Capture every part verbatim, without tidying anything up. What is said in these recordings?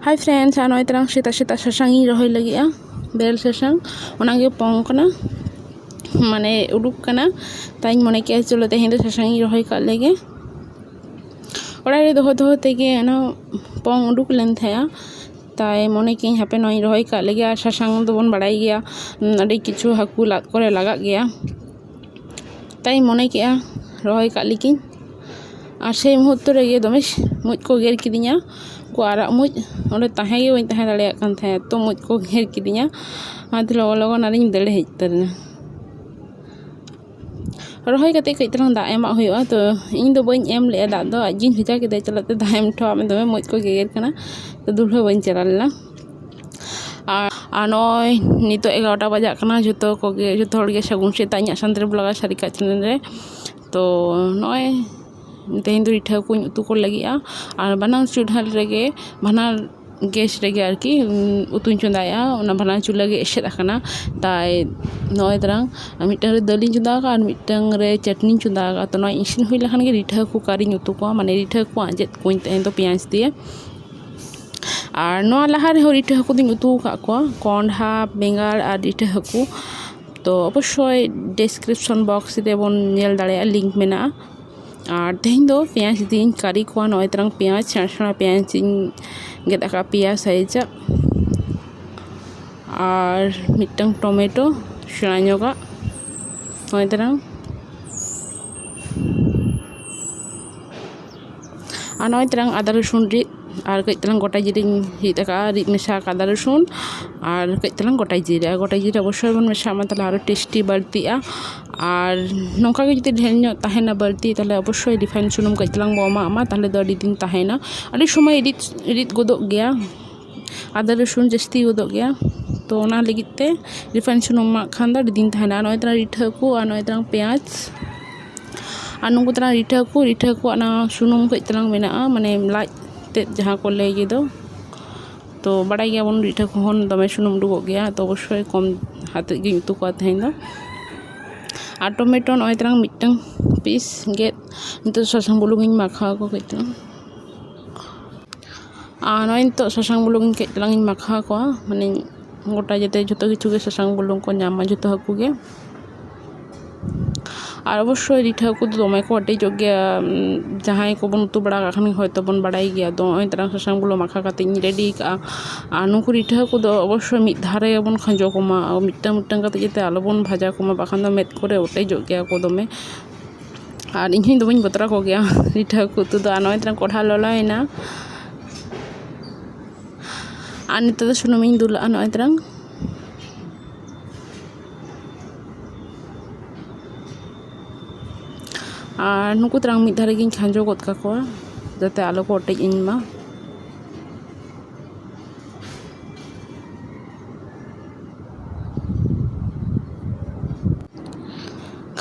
Hi friends, ᱟᱨ ᱱᱚᱜᱼᱚᱭ ᱛᱟᱨᱟᱝ ᱥᱮᱛᱟᱜ ᱥᱮᱛᱟᱜ ᱥᱟᱥᱟᱝ ᱤᱧ ᱨᱚᱦᱚᱭ ᱞᱟᱹᱜᱤᱫᱼᱟ, ᱵᱮᱨᱮᱞ ᱥᱟᱥᱟᱝ, ᱚᱱᱟᱜᱮ ᱯᱚᱝ ᱠᱟᱱᱟ, ᱢᱟᱱᱮ ᱩᱰᱩᱠ ᱠᱟᱱᱟ᱾ ᱛᱟᱭᱤᱧ ᱢᱚᱱᱮ ᱠᱮᱜᱼᱟ ᱪᱚᱞᱚ ᱛᱮᱦᱮᱧ ᱫᱚ ᱥᱟᱥᱟᱝ ᱤᱧ ᱨᱚᱦᱚᱭ ᱠᱟᱜ ᱞᱮᱜᱮ᱾ ᱚᱲᱟᱜ ᱨᱮ ᱫᱚᱦᱚ ᱫᱚᱦᱚ ᱛᱮᱜᱮ ᱚᱱᱟ ᱯᱚᱝ ᱩᱰᱩᱠ ᱞᱮᱱ ᱛᱟᱦᱮᱸᱜᱼᱟ᱾ ᱛᱟᱭ ᱢᱚᱱᱮ ᱠᱮᱜᱼᱟᱹᱧ ᱦᱟᱯᱮ ᱱᱚᱣᱟᱧ ᱨᱚᱦᱚᱭ ᱠᱟᱜ ᱞᱮᱜᱮ᱾ ᱟᱨ ᱥᱟᱥᱟᱝ ᱫᱚᱵᱚᱱ ᱵᱟᱲᱟᱭ ᱜᱮᱭᱟ, ᱩᱸ, ᱟᱹᱰᱤ ᱠᱤᱪᱷᱩ ᱦᱟᱹᱠᱩ ᱞᱟᱫ ᱠᱚᱨᱮ ᱞᱟᱜᱟᱜ ᱜᱮᱭᱟ᱾ ᱛᱟᱭ ᱢᱚᱱᱮ ᱠᱮᱜᱼᱟ ᱨᱚᱦᱚᱭ ᱠᱟᱜ ᱞᱮᱜᱤᱧ᱾ ᱟᱨ ᱥᱮᱭ ᱢᱩᱦᱩᱨᱛᱚ ᱨᱮᱜᱮ ᱫᱚᱢᱮ ᱢᱩᱡ ᱠᱚ ᱜᱮᱨ ᱠᱤᱫᱤᱧᱟ᱾ ᱩᱱᱠᱩ ᱟᱨᱟᱜ ᱢᱩᱡ ᱚᱸᱰᱮ ᱛᱟᱦᱮᱸ ᱜᱮ ᱵᱟᱹᱧ ᱛᱟᱦᱮᱸ ᱫᱟᱲᱮᱭᱟᱜ ᱠᱟᱱ ᱛᱟᱦᱮᱸᱫ, ᱮᱛᱚ ᱢᱩᱡ ᱠᱚ ᱜᱮᱨ ᱠᱤᱫᱤᱧᱟ᱾ ᱚᱱᱟᱛᱮ ᱞᱚᱜᱚᱱ ᱞᱚᱜᱚᱱ ᱟᱨᱤᱧ ᱫᱟᱹᱲ ᱦᱮᱡ ᱩᱛᱟᱹᱨ ᱮᱱᱟ᱾ ᱨᱚᱦᱚᱭ ᱠᱟᱛᱮ ᱠᱟᱹᱡ ᱛᱟᱞᱟᱝ ᱫᱟᱜ ᱮᱢᱟᱜ ᱦᱩᱭᱩᱜᱼᱟ᱾ ᱛᱚ ᱤᱧ ᱫᱚ ᱵᱟᱹᱧ ᱮᱢ ᱞᱮᱜᱼᱟ ᱫᱟᱜ ᱫᱚ, ᱟᱡ ᱜᱤᱧ ᱵᱷᱮᱡᱟ ᱠᱮᱫᱟ, "ᱪᱟᱞᱟᱜ ᱛᱮ ᱫᱟᱜ ᱮᱢ ᱦᱚᱴᱚᱣᱟᱜ ᱢᱮ, ᱫᱚᱢᱮ ᱢᱩᱡ ᱠᱚ ᱜᱮᱜᱮᱨ ᱠᱟᱱᱟ᱾" ᱛᱚ ᱫᱩᱲᱦᱟᱹ ᱵᱟᱹᱧ ᱪᱟᱞᱟᱣ ᱞᱮᱱᱟ᱾ ᱟᱨ, ᱟᱨ ᱱᱚᱜᱼᱚᱭ ᱱᱤᱛᱚᱜ ᱮᱜᱟᱨᱚᱴᱟ ᱵᱟᱡᱟᱜ ᱠᱟᱱᱟ᱾ ᱡᱚᱛᱚ ᱠᱚᱜᱮ, ᱡᱚᱛᱚ ᱦᱚᱲ ᱜᱮ ᱥᱟᱹᱜᱩᱱ ᱥᱮᱛᱟᱜ ᱤᱧᱟᱹᱜ ᱥᱟᱱᱛᱟᱲᱤ ᱵᱞᱚᱜᱟᱨ ᱥᱟᱹᱨᱤᱠᱟᱜ ᱪᱮᱱᱮᱞ ᱨᱮ᱾ ᱛᱚ ᱱᱚᱜᱼᱚᱭ ᱛᱮᱦᱮᱧ ᱫᱚ ᱨᱤᱴᱷᱟᱹ ᱦᱟᱹᱠᱩᱧ ᱩᱛᱩ ᱠᱚ ᱞᱟᱹᱜᱤᱫᱼᱟ᱾ ᱟᱨ ᱵᱟᱱᱟᱨ ᱪᱩᱞᱦᱟᱹ ᱨᱮᱜᱮ, ᱵᱟᱱᱟᱨ ᱜᱮᱥ ᱨᱮᱜᱮ ᱟᱨᱠᱤ, ᱩᱸ, ᱩᱛᱩᱧ ᱪᱚᱸᱫᱟᱭᱮᱜᱼᱟ᱾ ᱚᱱᱟ ᱵᱟᱱᱟᱨ ᱪᱩᱞᱦᱟᱹ ᱜᱮ ᱮᱥᱮᱫ ᱟᱠᱟᱱᱟ᱾ ᱛᱟᱭ ᱱᱚᱜᱼᱚᱭ ᱛᱟᱨᱟᱝ ᱢᱤᱫᱴᱟᱝ ᱨᱮ ᱫᱟᱹᱞᱤᱧ ᱪᱚᱸᱫᱟ ᱟᱠᱟᱫᱼᱟ ᱟᱨ ᱢᱤᱫᱴᱟᱝ ᱨᱮ ᱪᱟᱹᱴᱱᱤᱧ ᱪᱚᱸᱫᱟ ᱟᱠᱟᱫᱼᱟ᱾ ᱛᱚ ᱱᱚᱣᱟ ᱤᱥᱤᱱ ᱦᱩᱭ ᱞᱮᱠᱷᱟᱱ ᱜᱮ ᱨᱤᱴᱷᱟᱹ ᱦᱟᱹᱠᱩ ᱠᱟᱨᱤᱧ ᱩᱛᱩ ᱠᱚᱣᱟ, ᱢᱟᱱᱮ ᱨᱤᱴᱷᱟᱹ ᱦᱟᱹᱠᱩ ᱟᱸᱡᱮᱫ ᱠᱚᱣᱟᱧ ᱛᱮᱦᱮᱧ ᱫᱚ ᱯᱮᱸᱭᱟᱡᱽ ᱫᱤᱭᱮ᱾ ᱟᱨ ᱱᱚᱣᱟ ᱞᱟᱦᱟ ᱨᱮᱦᱚᱸ ᱨᱤᱴᱷᱟᱹ ᱦᱟᱹᱠᱩ ᱫᱚᱧ ᱩᱛᱩ ᱟᱠᱟᱫ ᱠᱚᱣᱟ, ᱠᱚᱸᱰᱷᱟ, ᱵᱮᱸᱜᱟᱲ ᱟᱨ ᱨᱤᱴᱷᱟᱹ ᱦᱟᱹᱠᱩ᱾ ᱛᱚ ᱚᱵᱚᱥᱥᱳᱭ description box ᱨᱮᱵᱚᱱ ᱧᱮᱞ ᱫᱟᱲᱮᱭᱟᱜᱼᱟ, link ᱢᱮᱱᱟᱜᱼᱟ᱾ ᱟᱨ ᱛᱮᱦᱮᱧ ᱫᱚ ᱯᱮᱸᱭᱟᱡᱽ ᱫᱤᱭᱮᱧ ᱠᱟᱨᱤ ᱠᱚᱣᱟ᱾ ᱱᱚᱜᱼᱚᱭ ᱛᱟᱨᱟᱝ ᱯᱮᱸᱭᱟᱡᱽ, ᱥᱮᱬᱟ ᱥᱮᱬᱟ ᱯᱮᱸᱭᱟᱡᱽ ᱤᱧ ᱜᱮᱫ ᱟᱠᱟᱫ ᱯᱮᱭᱟ size ᱟᱜ᱾ ᱟᱨ ᱢᱤᱫᱴᱟᱝ ᱴᱚᱢᱮᱴᱳ ᱥᱮᱬᱟ ᱧᱚᱜᱟᱜ, ᱱᱚᱜᱼᱚᱭ ᱛᱟᱨᱟᱝ᱾ ᱟᱨ ᱱᱚᱜᱼᱚᱭ ᱛᱟᱨᱟᱝ ᱟᱫᱟ ᱨᱚᱥᱩᱱ ᱨᱤᱫ, ᱟᱨ ᱠᱟᱹᱡ ᱛᱟᱞᱟᱝ ᱜᱚᱴᱟ ᱡᱤᱨᱟᱹᱧ ᱨᱤᱫ ᱟᱠᱟᱫᱼᱟ, ᱨᱤᱫ ᱢᱮᱥᱟ ᱟᱠᱟᱫ ᱟᱫᱟ ᱨᱚᱥᱩᱱ, ᱟᱨ ᱠᱟᱹᱡ ᱛᱟᱞᱟᱝ ᱜᱚᱴᱟ ᱡᱤᱨᱟᱹ᱾ ᱟᱨ ᱜᱚᱴᱟ ᱡᱤᱨᱟᱹ ᱚᱵᱚᱥᱥᱳᱭ ᱵᱚᱱ ᱢᱮᱥᱟᱜ ᱢᱟ, ᱛᱟᱦᱞᱮ ᱟᱨᱚ tasty ᱵᱟᱹᱲᱛᱤᱜᱼᱟ᱾ ᱟᱨ ᱱᱚᱝᱠᱟ ᱜᱮ ᱡᱩᱫᱤ ᱰᱷᱮᱨ ᱧᱚᱜ ᱛᱟᱦᱮᱱᱟ ᱵᱟᱹᱲᱛᱤ, ᱛᱟᱦᱞᱮ ᱚᱵᱚᱥᱥᱳᱭ refined ᱥᱩᱱᱩᱢ ᱠᱟᱹᱡ ᱛᱟᱞᱟᱝ ᱵᱚᱱ ᱮᱢᱟᱜ ᱢᱟ, ᱛᱟᱦᱞᱮ ᱫᱚ ᱟᱹᱰᱤ ᱫᱤᱱ ᱛᱟᱦᱮᱱᱟ᱾ ᱟᱹᱰᱤ ᱥᱚᱢᱚᱭ ᱨᱤᱫ, ᱨᱤᱫ ᱜᱚᱫᱚᱜ ᱜᱮᱭᱟ, ᱟᱫᱟ ᱨᱚᱥᱩᱱ ᱡᱟᱹᱥᱛᱤ ᱜᱚᱫᱚᱜ ᱜᱮᱭᱟ᱾ ᱛᱚ ᱚᱱᱟ ᱞᱟᱹᱜᱤᱫ ᱛᱮ refined ᱥᱩᱱᱩᱢ ᱮᱢᱟᱜ ᱠᱷᱟᱱ ᱫᱚ ᱟᱹᱰᱤ ᱫᱤᱱ ᱛᱟᱦᱮᱱᱟ᱾ ᱟᱨ ᱱᱚᱜᱼᱚᱭ ᱛᱟᱞᱟᱝ ᱨᱤᱴᱷᱟᱹ ᱦᱟᱹᱠᱩ, ᱟᱨ ᱱᱚᱜᱼᱚᱭ ᱛᱟᱞᱟᱝ ᱯᱮᱸᱭᱟᱡᱽ, ᱟᱨ ᱱᱩᱠᱩ ᱛᱟᱞᱟᱝ ᱨᱤᱴᱷᱟᱹ ᱦᱟᱹᱠᱩ, ᱨᱤᱴᱷᱟᱹ ᱦᱟᱹᱠᱩᱣᱟᱜ ᱚᱱᱟ ᱥᱩᱱᱩᱢ ᱠᱟᱹᱡ ᱛᱟᱞᱟᱝ ᱢᱮᱱᱟᱜᱼᱟ, ᱢᱟᱱᱮ ᱞᱟᱡ ᱛᱮᱫ ᱡᱟᱦᱟᱸ ᱠᱚ ᱞᱟᱹᱭ ᱜᱮᱫᱚ᱾ ᱛᱚ ᱵᱟᱲᱟᱭ ᱜᱮᱭᱟᱵᱚᱱ ᱨᱤᱴᱷᱟᱹ ᱠᱚᱦᱚᱸ ᱫᱚᱢᱮ ᱥᱩᱱᱩᱢ ᱩᱰᱩᱠᱚᱜ ᱜᱮᱭᱟ, ᱛᱚ ᱚᱵᱚᱥᱥᱳᱭ ᱠᱚᱢ ᱦᱟᱛᱮᱫ ᱜᱤᱧ ᱩᱛᱩ ᱠᱚᱣᱟ ᱛᱮᱦᱮᱧ ᱫᱚ᱾ ᱟᱨ ᱴᱚᱢᱮᱴᱳ ᱱᱚᱜᱼᱚᱭ ᱛᱟᱞᱟᱝ ᱢᱤᱫᱴᱟᱝ piece ᱜᱮᱫ, ᱱᱤᱛᱚᱜ ᱥᱟᱥᱟᱝ ᱵᱩᱞᱩᱝ ᱤᱧ ᱢᱟᱠᱷᱟᱣ ᱟᱠᱚ ᱠᱟᱹᱡ ᱛᱟᱞᱟᱝ᱾ ᱟᱨ ᱱᱚᱜᱼᱚᱭ ᱱᱤᱛᱚᱜ ᱥᱟᱥᱟᱝ ᱵᱩᱞᱩᱝ ᱤᱧ ᱠᱟᱹᱡ ᱛᱟᱞᱟᱝ ᱤᱧ ᱢᱟᱠᱷᱟᱣ ᱠᱚᱣᱟ, ᱢᱟᱱᱮ ᱜᱚᱴᱟ ᱡᱟᱛᱮ ᱡᱷᱚᱛᱚ ᱠᱤᱪᱷᱩ ᱜᱮ ᱥᱟᱥᱟᱝ ᱵᱩᱞᱩᱝ ᱠᱚ ᱧᱟᱢ ᱢᱟ ᱡᱷᱚᱛᱚ ᱦᱟᱹᱠᱩ ᱜᱮ᱾ ᱟᱨ ᱚᱵᱚᱥᱥᱳᱭ ᱨᱤᱴᱷᱟᱹ ᱦᱟᱹᱠᱩ ᱫᱚ ᱫᱚᱢᱮ ᱠᱚ ᱚᱴᱮᱡᱚᱜ ᱜᱮᱭᱟ᱾ ᱡᱟᱦᱟᱸᱭ ᱠᱚᱵᱚᱱ ᱩᱛᱩ ᱵᱟᱲᱟ ᱠᱟᱜ ᱠᱷᱟᱱ ᱦᱚᱭᱛᱳ ᱵᱚᱱ ᱵᱟᱲᱟᱭ ᱜᱮᱭᱟ᱾ ᱟᱫᱚ ᱱᱚᱜᱼᱚᱭ ᱛᱟᱨᱟᱝ ᱥᱟᱥᱟᱝ ᱵᱩᱞᱩᱝ ᱢᱟᱠᱷᱟ ᱠᱟᱛᱮ ᱤᱧ ᱨᱮᱰᱤ ᱠᱟᱜᱼᱟ᱾ ᱟᱨ ᱱᱩᱠᱩ ᱨᱤᱴᱷᱟᱹ ᱦᱟᱹᱠᱩ ᱫᱚ ᱚᱵᱚᱥᱥᱳᱭ ᱢᱤᱫ ᱫᱷᱟᱣ ᱨᱮᱜᱮ ᱵᱚᱱ ᱠᱷᱟᱸᱡᱚ ᱠᱚᱢᱟ, ᱢᱤᱫᱴᱟᱝ ᱢᱤᱫᱴᱟᱝ ᱠᱟᱛᱮ ᱡᱟᱛᱮ ᱟᱞᱚᱵᱚᱱ ᱵᱷᱟᱡᱟ ᱠᱚᱢᱟ, ᱵᱟᱠᱷᱟᱱ ᱫᱚ ᱢᱮᱫ ᱠᱚᱨᱮ ᱚᱴᱮᱡᱚᱜ ᱜᱮᱭᱟ ᱠᱚ ᱫᱚᱢᱮ᱾ ᱟᱨ ᱤᱧ ᱦᱚᱸ ᱫᱚᱢᱮᱧ ᱵᱚᱛᱚᱨ ᱟᱠᱚ ᱜᱮᱭᱟ ᱨᱤᱴᱷᱟᱹ ᱦᱟᱹᱠᱩ ᱩᱛᱩ ᱫᱚ᱾ ᱟᱨ ᱱᱚᱜᱼᱚᱭ ᱛᱟᱨᱟᱝ ᱠᱚᱲᱦᱟ ᱞᱚᱞᱚᱭᱮᱱᱟ᱾ ᱟᱨ ᱱᱤᱛᱚᱜ ᱫᱚ ᱥᱩᱱᱩᱢᱤᱧ ᱫᱩᱞᱟᱜᱼᱟ ᱱᱚᱜᱼᱚᱭ ᱛᱟᱨᱟᱝ᱾ ᱟᱨ ᱱᱩᱠᱩ ᱛᱟᱨᱟᱝ ᱢᱤᱫ ᱫᱷᱟᱣ ᱨᱮᱜᱮᱧ ᱠᱷᱟᱸᱡᱚ ᱜᱚᱫ ᱠᱟᱠᱚᱣᱟ, ᱡᱟᱛᱮ ᱟᱞᱚ ᱠᱚ ᱚᱴᱮᱡ ᱤᱧ ᱢᱟ᱾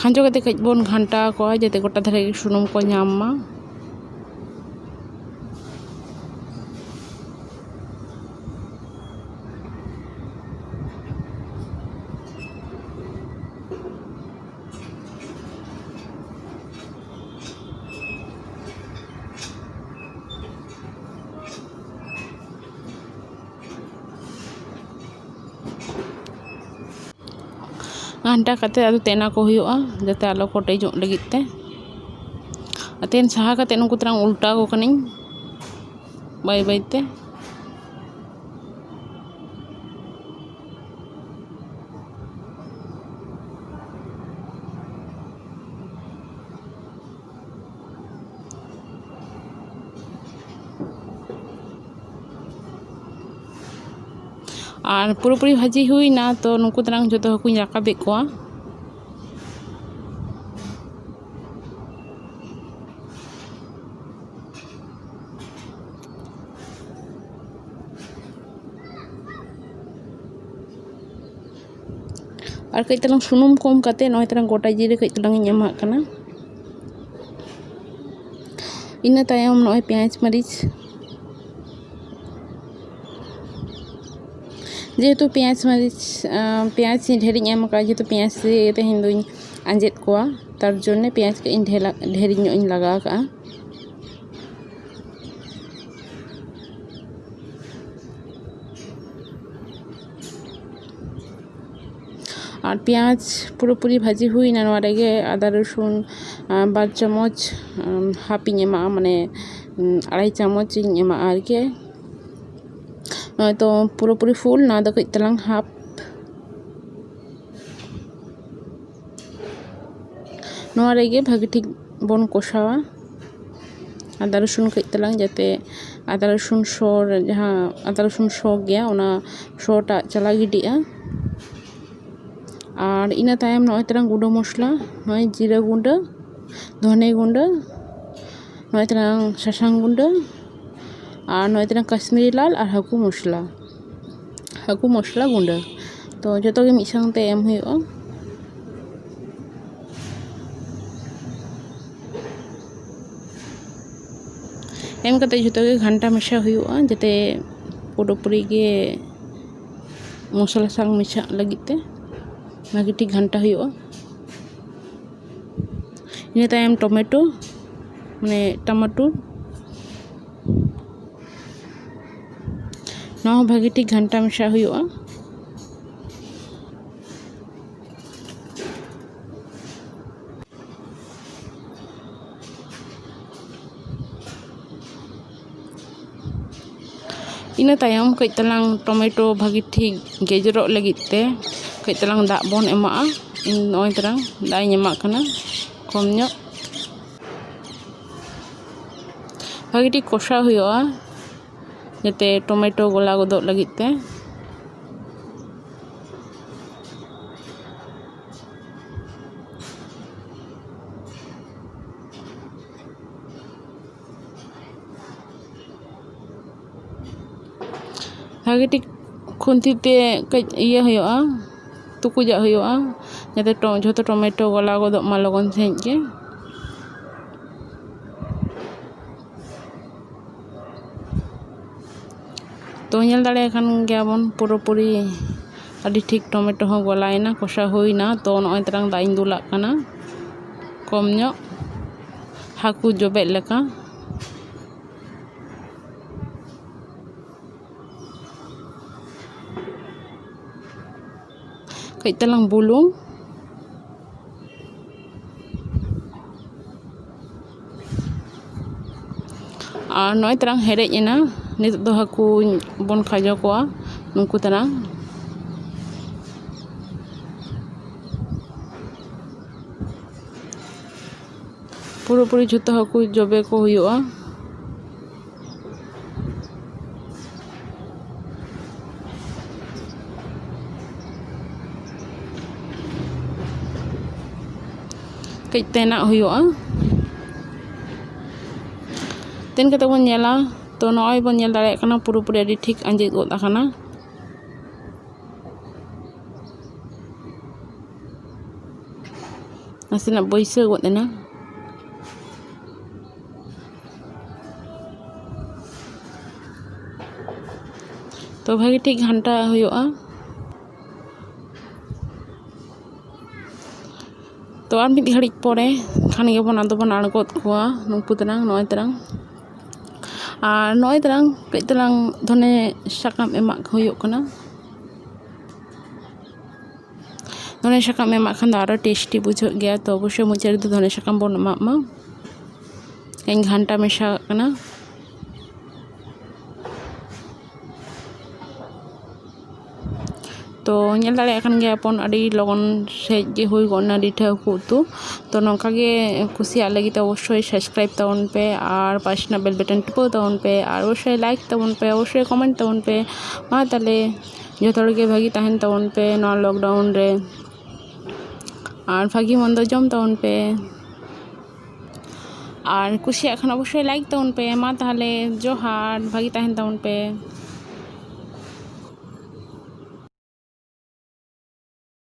ᱠᱷᱟᱸᱡᱚ ᱠᱟᱛᱮ ᱠᱟᱹᱡ ᱵᱚᱱ ᱜᱷᱟᱱᱴᱟ ᱟᱠᱚᱣᱟ, ᱡᱟᱛᱮ ᱜᱚᱴᱟ ᱫᱷᱟᱨᱮ ᱜᱮ ᱥᱩᱱᱩᱢ ᱠᱚ ᱧᱟᱢ ᱢᱟ᱾ ᱜᱷᱟᱱᱴᱟ ᱠᱟᱛᱮ ᱟᱫᱚ ᱛᱮᱱ ᱟᱠᱚ ᱦᱩᱭᱩᱜᱼᱟ, ᱡᱟᱛᱮ ᱟᱞᱚ ᱠᱚ ᱚᱴᱮᱡᱚᱜ ᱞᱟᱹᱜᱤᱫ ᱛᱮ᱾ ᱟᱨ ᱛᱮᱱ ᱥᱟᱦᱟ ᱠᱟᱛᱮ ᱱᱩᱠᱩ ᱛᱟᱨᱟᱝ ᱩᱞᱴᱟᱣ ᱟᱠᱚ ᱠᱟᱹᱱᱟᱹᱧ ᱵᱟᱹᱭ ᱵᱟᱹᱭ ᱛᱮ᱾ ᱟᱨ ᱯᱩᱨᱟᱹᱯᱩᱨᱤ ᱵᱷᱟᱹᱡᱤ ᱦᱩᱭᱱᱟ, ᱛᱚ ᱱᱩᱠᱩ ᱛᱟᱨᱟᱝ ᱡᱚᱛᱚ ᱦᱟᱹᱠᱩᱧ ᱨᱟᱠᱟᱵᱮᱫ ᱠᱚᱣᱟ᱾ ᱟᱨ ᱠᱟᱹᱡ ᱛᱟᱞᱟᱝ ᱥᱩᱱᱩᱢ ᱠᱚᱢ ᱠᱟᱛᱮ ᱱᱚᱜᱼᱚᱭ ᱛᱟᱞᱟᱝ ᱜᱚᱴᱟ ᱡᱤᱨᱟᱹ ᱠᱟᱹᱡ ᱛᱟᱞᱟᱝ ᱤᱧ ᱮᱢᱟᱜ ᱠᱟᱱᱟ᱾ ᱤᱱᱟᱹ ᱛᱟᱭᱚᱢ ᱱᱚᱜᱼᱚᱭ ᱯᱮᱸᱭᱟᱡᱽ ᱢᱟᱹᱨᱤᱪ, ᱡᱮᱦᱮᱛᱩ ᱯᱮᱸᱭᱟᱡᱽ ᱢᱟᱹᱨᱤᱪ, ᱟᱸ, ᱯᱮᱸᱭᱟᱡᱽ ᱰᱷᱮᱨᱤᱧ ᱮᱢ ᱟᱠᱟᱫᱼᱟ, ᱡᱮᱦᱮᱛᱩ ᱯᱮᱸᱭᱟᱡᱽ ᱛᱮ ᱛᱮᱦᱮᱧ ᱫᱚᱧ ᱟᱸᱡᱮᱫ ᱠᱚᱣᱟ, ᱛᱟᱨ ᱡᱚᱱᱱᱮ ᱯᱮᱸᱭᱟᱡᱽ ᱠᱟᱹᱡ ᱤᱧ ᱰᱷᱮᱞᱟ-, ᱰᱷᱮᱨ ᱧᱚᱜ ᱤᱧ ᱞᱟᱜᱟᱣ ᱟᱠᱟᱫᱼᱟ᱾ ᱟᱨ ᱯᱮᱸᱭᱟᱡᱽ ᱯᱩᱨᱟᱹᱯᱩᱨᱤ ᱵᱷᱟᱹᱡᱤ ᱦᱩᱭᱱᱟ᱾ ᱱᱚᱣᱟ ᱨᱮᱜᱮ ᱟᱫᱟ ᱨᱚᱥᱩᱱ, ᱟᱸ, ᱵᱟᱨ ᱪᱟᱢᱚᱪ, ᱟᱸ, ᱦᱟᱯ ᱤᱧ ᱮᱢᱟᱜᱼᱟ, ᱢᱟᱱᱮ, ᱩᱸ, ᱟᱲᱟᱭ ᱪᱟᱢᱚᱪ ᱤᱧ ᱮᱢᱟᱜᱼᱟ ᱟᱨᱠᱤ᱾ ᱱᱚᱜᱼᱚᱭ ᱛᱚ ᱯᱩᱨᱟᱹᱯᱩᱨᱤ ᱯᱷᱩᱞ, ᱱᱚᱣᱟ ᱫᱚ ᱠᱟᱹᱡ ᱛᱟᱞᱟᱝ ᱦᱟᱯ᱾ ᱱᱚᱣᱟ ᱨᱮᱜᱮ ᱵᱷᱟᱹᱜᱤ ᱴᱷᱤᱠ ᱵᱚᱱ ᱠᱚᱥᱟᱣᱟ᱾ ᱟᱫᱟ ᱨᱚᱥᱩᱱ ᱠᱟᱹᱡ ᱛᱟᱞᱟᱝ, ᱡᱟᱛᱮ ᱟᱫᱟ ᱨᱚᱥᱩᱱ ᱥᱚ ᱨᱮ, ᱡᱟᱦᱟᱸ ᱟᱫᱟ ᱨᱚᱥᱩᱱ ᱥᱚ ᱜᱮᱭᱟ, ᱚᱱᱟ ᱥᱚ ᱴᱟᱜ ᱪᱟᱞᱟᱣ ᱜᱤᱰᱤᱜᱼᱟ᱾ ᱟᱨ ᱤᱱᱟᱹ ᱛᱟᱭᱚᱢ ᱱᱚᱜᱼᱚᱭ ᱛᱟᱞᱟᱝ ᱜᱩᱸᱰᱟᱹ ᱢᱚᱥᱞᱟ, ᱱᱚᱜᱼᱚᱭ ᱡᱤᱨᱟᱹ ᱜᱩᱸᱰᱟᱹ, ᱫᱷᱚᱱᱮ ᱜᱩᱸᱰᱟᱹ, ᱱᱚᱜᱼᱚᱭ ᱛᱟᱞᱟᱝ ᱥᱟᱥᱟᱝ ᱜᱩᱸᱰᱟᱹ, ᱟᱨ ᱱᱚᱜᱼᱚᱭ ᱛᱟᱞᱟᱝ ᱠᱟᱥᱢᱤᱨᱤ ᱞᱟᱞ ᱟᱨ ᱦᱟᱹᱠᱩ ᱢᱚᱥᱞᱟ, ᱦᱟᱹᱠᱩ ᱢᱚᱥᱞᱟ ᱜᱩᱸᱰᱟᱹ᱾ ᱛᱚ ᱡᱚᱛᱚ ᱜᱮ ᱢᱤᱫ ᱥᱟᱶᱛᱮ ᱮᱢ ᱦᱩᱭᱩᱜᱼᱟ᱾ ᱮᱢ ᱠᱟᱛᱮ ᱡᱷᱚᱛᱚ ᱜᱮ ᱜᱷᱟᱱᱴᱟ ᱢᱮᱥᱟ ᱦᱩᱭᱩᱜᱼᱟ, ᱡᱟᱛᱮ ᱯᱩᱨᱟᱹᱯᱩᱨᱤ ᱜᱮ ᱢᱚᱥᱞᱟ ᱥᱟᱶ ᱢᱮᱥᱟᱜ ᱞᱟᱹᱜᱤᱫ ᱛᱮ ᱵᱷᱟᱹᱜᱤ ᱴᱷᱤᱠ ᱜᱷᱟᱱᱴᱟ ᱦᱩᱭᱩᱜᱼᱟ᱾ ᱤᱱᱟᱹ ᱛᱟᱭᱚᱢ ᱴᱚᱢᱮᱴᱳ, ᱢᱟᱱᱮ ᱴᱟᱢᱟᱴᱩᱨ, ᱱᱚᱣᱟ ᱦᱚᱸ ᱵᱷᱟᱹᱜᱤ ᱴᱷᱤᱠ ᱜᱷᱟᱱᱴᱟ ᱢᱮᱥᱟ ᱦᱩᱭᱩᱜᱼᱟ᱾ ᱤᱱᱟᱹ ᱛᱟᱭᱚᱢ ᱠᱟᱹᱡ ᱛᱟᱞᱟᱝ ᱴᱚᱢᱮᱴᱳ ᱵᱷᱟᱹᱜᱤ ᱴᱷᱤᱠ ᱜᱮᱡᱮᱨᱚᱜ ᱞᱟᱹᱜᱤᱫ ᱛᱮ ᱠᱟᱹᱡ ᱛᱟᱞᱟᱝ ᱫᱟᱜ ᱵᱚᱱ ᱮᱢᱟᱜᱼᱟ᱾ ᱤᱧ ᱱᱚᱜᱼᱚᱭ ᱛᱟᱞᱟᱝ ᱫᱟᱜ ᱤᱧ ᱮᱢᱟᱜ ᱠᱟᱱᱟ ᱠᱚᱢ ᱧᱚᱜ᱾ ᱵᱷᱟᱹᱜᱤ ᱴᱷᱤᱠ ᱠᱚᱥᱟᱣ ᱦᱩᱭᱩᱜᱼᱟ, ᱡᱟᱛᱮ ᱴᱚᱢᱮᱴᱳ ᱜᱚᱞᱟ ᱜᱚᱫᱚᱜ ᱞᱟᱹᱜᱤᱫ ᱛᱮ᱾ ᱵᱷᱟᱹᱜᱤ ᱴᱷᱤᱠ ᱠᱷᱩᱱᱛᱤ ᱛᱮ ᱠᱟᱹᱡ ᱤᱭᱟᱹ ᱦᱩᱭᱩᱜᱼᱟ, ᱛᱩᱠᱩᱡᱟᱜ ᱦᱩᱭᱩᱜᱼᱟ, ᱡᱟᱛᱮ ᱴᱚ-, ᱡᱷᱚᱛᱚ ᱴᱚᱢᱮᱴᱳ ᱜᱚᱞᱟ ᱜᱚᱫᱚᱜ ᱢᱟ ᱞᱚᱜᱚᱱ ᱥᱟᱺᱦᱤᱡ ᱜᱮ᱾ ᱛᱚ, ᱧᱮᱞ ᱫᱟᱲᱮᱭᱟᱜ ᱠᱟᱱ ᱜᱮᱭᱟᱵᱚᱱ, ᱯᱩᱨᱟᱹᱯᱩᱨᱤ ᱟᱹᱰᱤ ᱴᱷᱤᱠ ᱴᱚᱢᱮᱴᱳ ᱦᱚᱸ ᱜᱚᱞᱟᱭᱮᱱᱟ, ᱠᱚᱥᱟ ᱦᱩᱭᱱᱟ᱾ ᱛᱚ, ᱱᱚᱜᱼᱚᱭ ᱛᱟᱞᱟᱝ ᱫᱟᱜ ᱤᱧ ᱫᱩᱞᱟᱜ ᱠᱟᱱᱟ ᱠᱚᱢ ᱧᱚᱜ, ᱦᱟᱹᱠᱩ ᱡᱚᱵᱮᱜ ᱞᱮᱠᱟ᱾ ᱠᱟᱹᱡ ᱛᱟᱞᱟᱝ ᱵᱩᱞᱩᱝ᱾ ᱟᱨ ᱱᱚᱜᱼᱚᱭ ᱛᱟᱞᱟᱝ ᱦᱮᱰᱮᱡ ᱮᱱᱟ᱾ ᱱᱤᱛᱚᱜ ᱫᱚ ᱦᱟᱹᱠᱩ ᱵᱚᱱ ᱠᱷᱟᱡᱚ ᱠᱚᱣᱟ, ᱱᱩᱠᱩ ᱛᱟᱞᱟᱝ᱾ ᱯᱩᱨᱟᱹᱯᱩᱨᱤ ᱡᱷᱚᱛᱚ ᱦᱟᱹᱠᱩ ᱡᱚᱵᱮ ᱠᱚ ᱦᱩᱭᱩᱜᱼᱟ᱾ ᱠᱟᱹᱡ ᱛᱮᱱᱟᱜ ᱦᱩᱭᱩᱜᱼᱟ᱾ ᱛᱮᱱ ᱠᱟᱛᱮ ᱵᱚᱱ ᱧᱮᱞᱟ, ᱛᱚ ᱱᱚᱜᱼᱚᱭ ᱵᱚᱱ ᱧᱮᱞ ᱫᱟᱲᱮᱭᱟᱜ ᱠᱟᱱᱟ, ᱯᱩᱨᱟᱹᱯᱩᱨᱤ ᱟᱹᱰᱤ ᱴᱷᱤᱠ ᱟᱸᱡᱮᱫ ᱜᱚᱫ ᱟᱠᱟᱱᱟ᱾ ᱱᱟᱥᱮᱱᱟᱜ ᱵᱟᱹᱭᱥᱟᱹᱣ ᱜᱚᱫ ᱮᱱᱟ᱾ ᱛᱚ ᱵᱷᱟᱜᱮ ᱴᱷᱤᱠ ᱜᱷᱟᱱᱴᱟ ᱦᱩᱭᱩᱜᱼᱟ᱾ ᱛᱚ ᱟᱨ ᱢᱤᱫ ᱜᱷᱟᱹᱲᱤᱡ ᱯᱚᱨᱮ ᱠᱷᱟᱱ ᱜᱮᱵᱚᱱ ᱟᱫᱚ ᱵᱚᱱ ᱟᱬᱜᱚᱫ ᱠᱚᱣᱟ ᱱᱩᱠᱩ ᱛᱟᱞᱟᱝ, ᱱᱚᱜᱼᱚᱭ ᱛᱟᱞᱟᱝ᱾ ᱟᱨ ᱱᱚᱜᱼᱚᱭ ᱛᱟᱞᱟᱝ ᱠᱟᱹᱡ ᱛᱟᱞᱟᱝ ᱫᱷᱚᱱᱮ ᱥᱟᱠᱟᱢ ᱮᱢᱟᱜ ᱦᱩᱭᱩᱜ ᱠᱟᱱᱟ᱾ ᱫᱷᱚᱱᱮ ᱥᱟᱠᱟᱢ ᱮᱢᱟᱜ ᱠᱷᱟᱱ ᱫᱚ ᱟᱨᱚ ᱴᱮᱥᱴᱤ ᱵᱩᱡᱷᱟᱹᱜ ᱜᱮᱭᱟ᱾ ᱛᱚ ᱚᱵᱚᱥᱥᱳᱭ ᱢᱩᱪᱟᱹᱫ ᱨᱮᱫᱚ ᱫᱷᱚᱱᱮ ᱥᱟᱠᱟᱢ ᱵᱚᱱ ᱮᱢᱟᱜ ᱢᱟ᱾ ᱤᱧ ᱜᱷᱟᱱᱴᱟ ᱢᱮᱥᱟᱣᱟᱜ ᱠᱟᱱᱟ᱾ ᱛᱚ ᱧᱮᱞ ᱫᱟᱲᱮᱭᱟᱜ ᱠᱟᱱ ᱜᱮᱭᱟ ᱵᱚᱱ, ᱟᱹᱰᱤ ᱞᱚᱜᱚᱱ ᱥᱟᱺᱦᱤᱡ ᱜᱮ ᱦᱩᱭ ᱜᱚᱫ ᱮᱱᱟ ᱨᱤᱴᱷᱟᱹ ᱦᱟᱹᱠᱩ ᱩᱛᱩ᱾ ᱛᱚ ᱱᱚᱝᱠᱟ ᱜᱮ ᱠᱩᱥᱤᱭᱟᱜ ᱞᱟᱹᱜᱤᱫ ᱛᱮ ᱚᱵᱚᱥᱥᱳᱭ subscribe ᱛᱟᱵᱚᱱ ᱯᱮ ᱟᱨ ᱯᱟᱥᱮ ᱨᱮᱱᱟᱜ bell button ᱴᱤᱯᱟᱹᱣ ᱛᱟᱵᱚᱱ ᱯᱮ ᱟᱨ ᱚᱵᱚᱥᱥᱳᱭ like ᱛᱟᱵᱚᱱ ᱯᱮ, ᱚᱵᱚᱥᱥᱳᱭ comment ᱛᱟᱵᱚᱱ ᱯᱮ᱾ ᱢᱟ ᱛᱟᱦᱞᱮ ᱡᱚᱛᱚ ᱦᱚᱲ ᱜᱮ ᱵᱷᱟᱹᱜᱤ ᱛᱟᱦᱮᱱ ᱛᱟᱵᱚᱱ ᱯᱮ ᱱᱚᱣᱟ lockdown ᱨᱮ, ᱟᱨ ᱵᱷᱟᱹᱜᱤ ᱢᱚᱱᱫᱚ ᱡᱚᱢ ᱛᱟᱵᱚᱱ ᱯᱮ᱾ ᱟᱨ ᱠᱩᱥᱤᱭᱟᱜ ᱠᱷᱟᱱ ᱚᱵᱚᱥᱥᱳᱭ like ᱛᱟᱵᱚᱱ ᱯᱮ᱾ ᱢᱟ ᱛᱟᱦᱞᱮ ᱡᱚᱦᱟᱨ, ᱵᱷᱟᱹᱜᱤ ᱛᱟᱦᱮᱱ ᱛᱟᱵᱚᱱ ᱯᱮ᱾